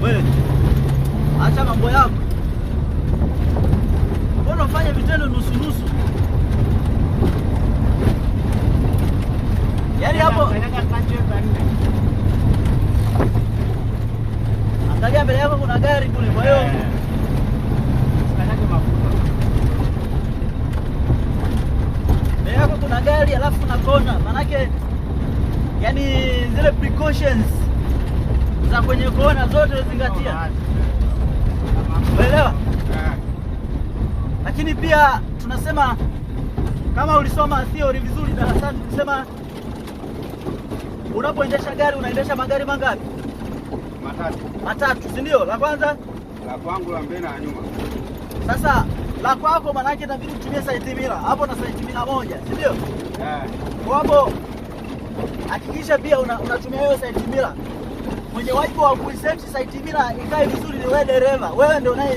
Wewe acha mambo yako, mbona ufanye vitendo nusu nusu? Yaani hapo Peleka clutch yote nne. Angalia mbele yako kuna gari kule, kwa hiyo Usikanyage mafuta. Mbele yako kuna gari alafu kuna kona, manake yani zile precautions za kwenye kona zote zingatia, umeelewa? Eh. Lakini pia tunasema kama ulisoma theory vizuri darasani, tulisema unapoendesha gari unaendesha magari mangapi? Matatu. Matatu, si ndio? La kwanza La kwangu, la mbele na la nyuma. Sasa la kwako, manake inabidi utumie side mirror hapo na side mirror moja, si ndio? Eh. Kwa hapo hakikisha pia unatumia hiyo side mirror. Mwenye wajibu wa kuiset side mirror ikae vizuri ni wewe dereva, wewe ndio unaye